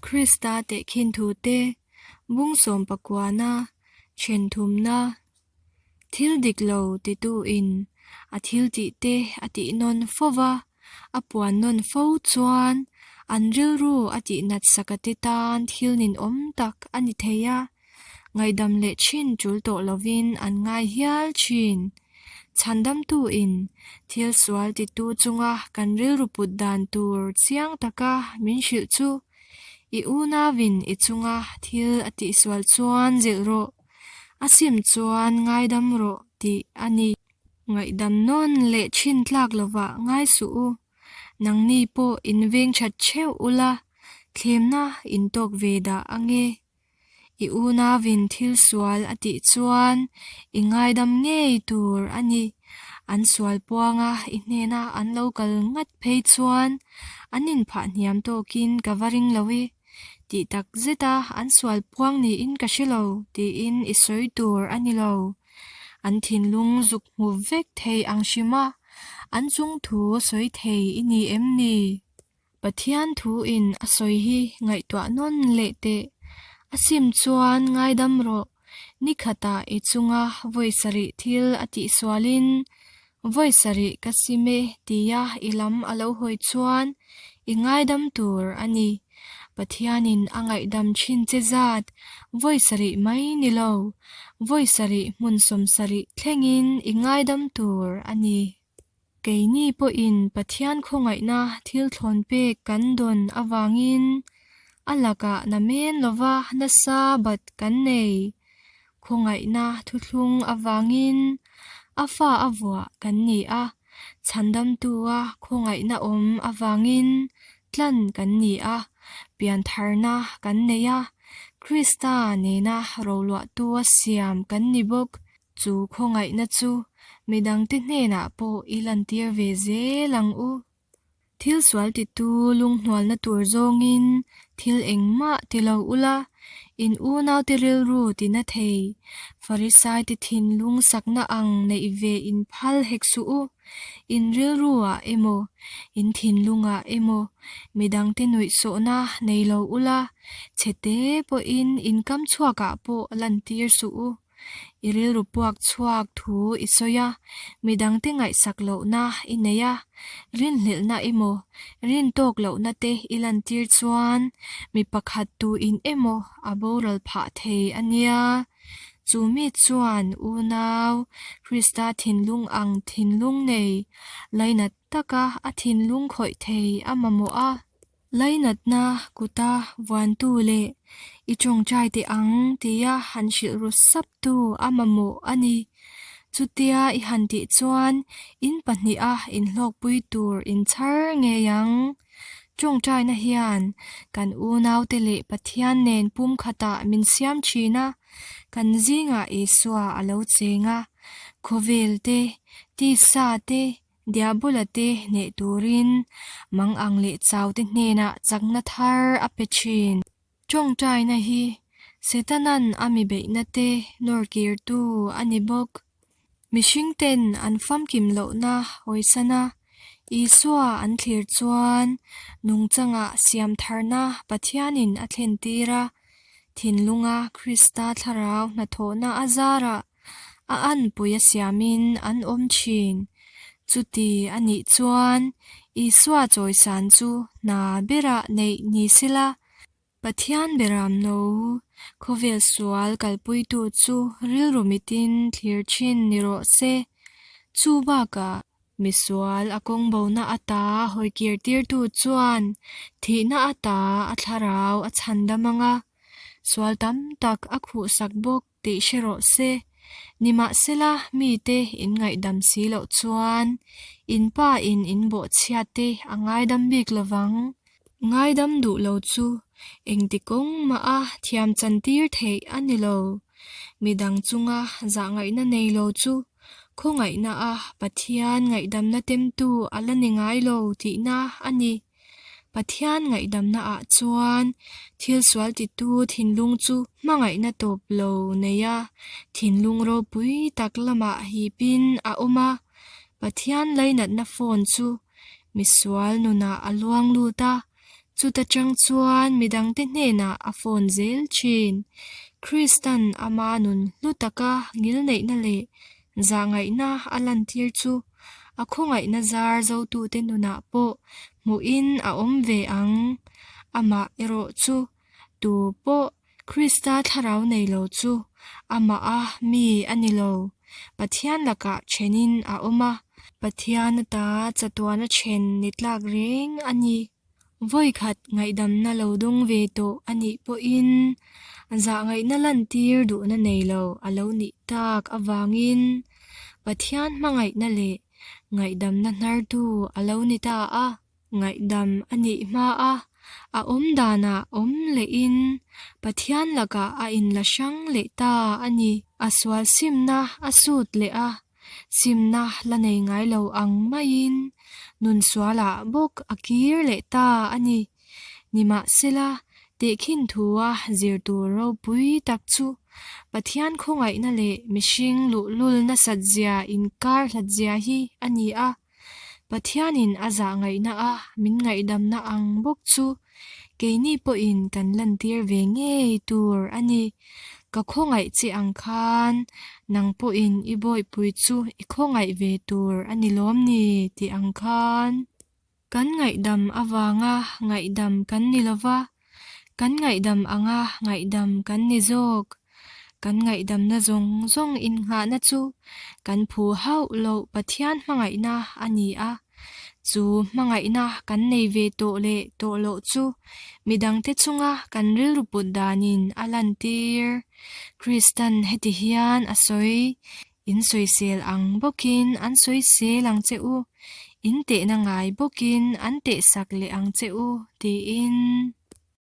Krista tehkhin thute bung sawmpakuana then thumna thil dik lo tituin a thil tihte a tih nawn fo va, a puan nawn fo chuan an rilru a tihnat sakate tan thil ninawm tak a ni thei a, ngaihdam leh thin tul tawh lovin an ngai hial thin. Chhandamtuin thil sual titu chunga kan rilru put dan tur chiang taka min hrilh chu, I unauin i chunga thil a tihsual chuan zilh rawh, a sim chuan ngaidam rawh tih a ni. Ngaihdam nawn leh thin tlak lovah ngai suh u, nangni pawh in veng that theuh ula, thlemna in tawk ve dah ange. I unauin thil sual a tih chuan i ngaidam ngei tur a ni. An sual puanga i hnena an lo kal ngat phei chuan an inphah hniam tawkin ka va ring lo i, tih tak zeta an sual puang niin ka hre lo tiin i sawi tur a ni lo. An thinlung zuk hmu vek thei ang hrim a, an chung thu sawi thei i ni em ni? Pathian thuin a sawi hi ngaihtuah nawn leh teh. A sim chuan ngaidam rawh. Ni khatah i chunga vawi sarih thil a tihsualin, Vawi sarih ka sim e tia i lam a lo hawi chuan i ngaidam tur a ni. Pathianin a ngaihdam thin che zat vawi sarih mai ni lo, vawi sarih hmun sawmsarih thlengin i ngaidam tur a ni. Keini pawhin Pathian khawngaihna thil thlawn pek kan dawn avangin a lakah namen lova nasa bat kan nei. Khawngaihna thuthlung avangin a fa a vuah kan ni a, chhandamtua khawngaihna awm avangin tlan kan ni a, piantharna kan nei a, Krista nena roluahtua siam kan ni bawk. Chu khawngaihna chu midangte hnenah pawh i lantir ve zel ang u. Thil sual titu lunghnualna tur zawngin thil engmah ti lo ula, in unaute rilru tina thei, Farisaite thinlung sakna ang neih ve in phal hek suh u. In rilruah emaw, in thinlungah emaw midangte nuihsawhna nei lo ula, chhete pawhin in kam chhuakah pawh lantir suh u. I rilru puak chhuak thu i sawi a, midangte ngaihsak lohna i nei a, rinhlelhna emaw, rin tawk lohna te i lantir chuan mi pakhat tu in emaw a boral phah thei a nia. Chu mi chuan unau Krista thinlung ang thinlung nei lainat taka a thinlung khawih thei a mamawh a. Lainatna kuta vuantu leh i tawngtai teh ang tia han hrilh ru saptu a mamawh a ni. Chutia i han tih chuan in pahniha inhlawkpui tur in chhar ngei ang. Tawngtaina hian kan unaute leh Pathian nen pumkhatah min siam thin a, kan zingah Isua a lo cheng a, khawvel te, tisa te, Diabola te hneh turin mangang leh chau te hnenah chakna thar a pe thin. Tawngtaina hi Setanan a mi beihna te nawr kirtu a ni bawk. Mihring ten an famkim lohna hawisana Isua an thlir chuan nungchangah siamtharna Pathianin a thlentir a, thinlunga Krista thlarau hnathawhna a zarah A anpui a siamin an awm thin. Chuti a nih chuan Isua chawisan chu hna berah neih ni sela, Pathian beram no khawvel sual kalpuitu chu rilru mitin thlir thin ni rawh se. Chu bakah misual a kawngbona ata hawikir tirtu chuan thihna ata a thlarau a chhandam anga sual tam tak a khuhsak bawk. tih hre rawh se. Nimahsela, mite in ngaihdam si loh chuan in pa in in bawhchhiat te a ngaidam bik lo vang. Ngaidam duh lo chu engti kawng mah a thiam chan tir theih a ni lo. Midang chunga zahngaihna nei lo chu khawngaihna a Pathian ngaihdamna temtu a la ni ngai lo tihna a ni. Pathian ngaihdamna ah chuan thil sual titu thinlung chu hmangaihna tawp lo nei a, thinlung ropui tak lamah hipin a awm a. Pathian lainatna phone chu misual nunah a luang lut a. Chuta tang chuan midangte hnenah a phone zel thin. Kristan ama nun hlu taka ngilneihna leh zahngaihna a lantir chu a khawngaihna zar zotute nunah pawh hmuhin a awm ve ang. Amah erawh chu tu pawh Krista thlarau nei lo chu amah a mi a ni lo. Pathian lakah thenin a awm a, Pathian ata chatuana then ni tlak reng a ni. Vawikhat ngaihdamna lo dawng ve tawh a nih pawhin zahngaihna lantir duhna nei lo a lo nih tak avangin Pathian hmangaihna leh ngaihdamna hnartu a lo ni ta a. Ngaihdam a nih hma a, a awm danah awm lehin Pathian lakah a inla hrang leh ta a ni. A sual simna a sut leh a, simna la nei ngai lo ang maiin nun sualah bawk a kir leh ta a ni. Nimahsela, tehkhin thua zir tur ropui tak chu Pathian khawngaihna leh mihring luhlul nasatzia inkar hlatzia hi a ni a. Pathianin a zah ngaihna a min ngaihdamna ang bawk chu keini pawhin kan lantir ve ngei tur a ni. Ka khawngaih che ang khan nang pawhin i bawihpui chu i khawngaih ve tur a ni lawm ni tih ang khan. Kan ngaihdam avanga ngaihdam kan ni lova, kan ngaihdam anga ngaihdam kan ni zawk. Kan ngaihdamna zawng zawng innghahna chu kan phu hauh loh Pathian hmangaihna a ni a. Chu hmangaihna kan nei ve tawh leh tawh loh chu midangte chunga kan rilru put danin a lantir. Kristan heti hian a sawi, In sawisel ang bawkin an sawisel ang che u, in tehna ngai bawkin an tehsak leh ang che u, tiin.